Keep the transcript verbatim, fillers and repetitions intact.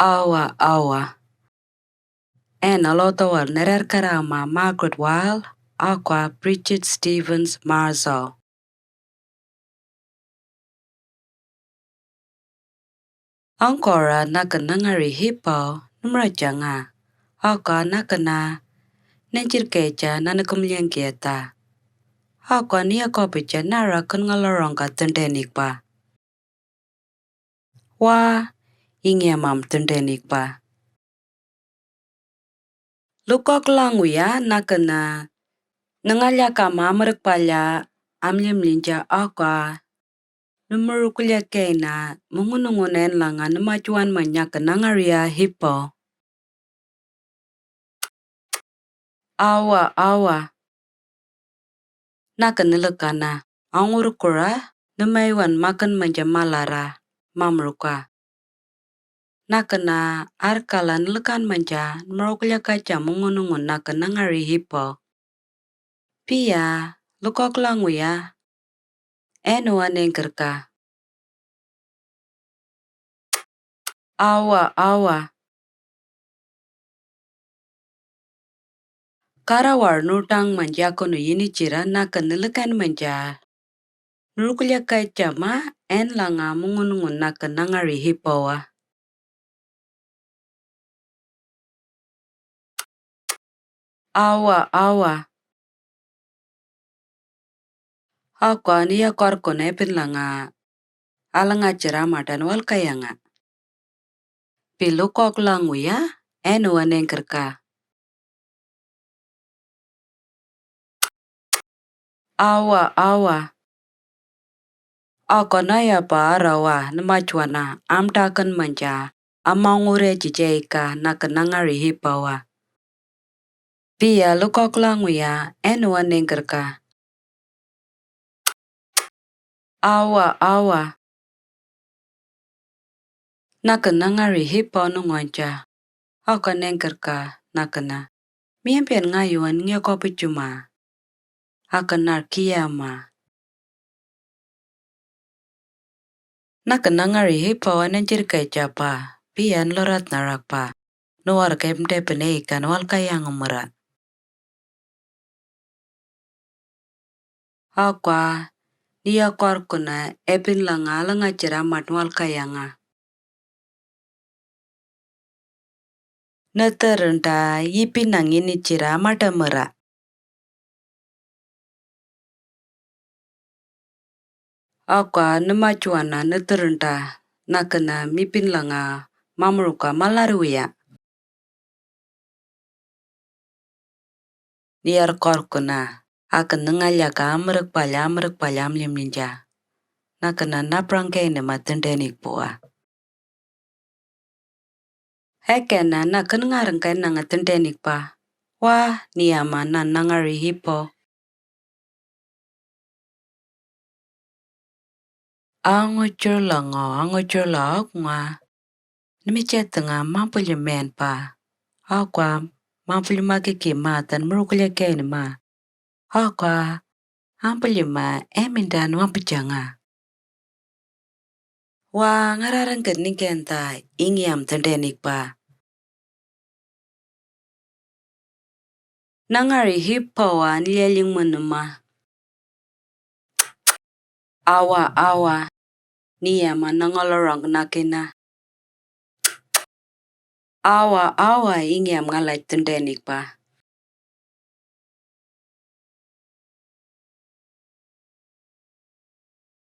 Awa, awa. Ena loto wal nerer kara ma Margaret Wall, akwa Bridget Stevens Marzo. Ankora nakan nangari hipo numra janga. Akwa nakana nenjir keja nanakum yengketa. Akwa nia kopicha nara kun ngalorong ka tendenikpa. Wa, inge mam tendenikpa. Lukok languya nakana nangalya ka mamrek palya amlim linja akwa. Numuruk kulya kena mungunungun en langa numachuan manyak nangariya hipo. Awa, awa. Nakan nilakana angurukura numaiwan makan manja malara mamruka. Nakana arkala nilakan manja numuruk kulya kacha mungunungun nakan nangari hipo. Pia, lukok languya. Enu anengkerka. Awa, awa. Karawar nutang manja kunu yini chira nakan nilakan manja. Nurukulya kacha ma en langa mungunungun nakan nangari hipawa. Awa, awa. Akwa nia korkun epin langa alanga chira matan wal kayanga. Pi lukok languya enu anengkerka. Awa, awa. Akwa naya pa arawa numachuana amtakan manja amangure chichaika nakan nangari hipawa. Pia lukok languya enu anengkerka. Awa, awa. Nakan nangari hipa nungoncha. Akwa nengkerka nakana. Miampian ngayuan nge kopichuma. Akwa narkiyama. Nakan nangari hipawa nenjir kechapa. Pian lorat narakpa. Nuar kemte pene ikan wal kayang mura. Akwa, nia korkuna epin langa alanga chira matwal kayanga. Nataranta ipin nangini chira matamara. Akwa numachuana nataranta nakana mipin langa mamruka malaruya. Niar korkuna, akan nungalya ka amrek palya, amrek palya amlim ninja. Nakana naprang kaini ma tendenik pua. Hekena nakan ngarang kaina nga tendenik pa. Wa, niama na nangari hipo. Anguchur lango, anguchur la oknga. Nimichetanga mampulyu men pa. Akwa, mampulyu makiki ma tan murukulya kaini ma. Akwa, ampulyu ma emindan mampujanga. Wa ngararang ken ningkenta ingi am tendenik pa. Nangari hipawa nilyaling manuma. Awa, awa. Niama nangolorong nakina. Awa, awa, ingi am ngalai tendenik pa.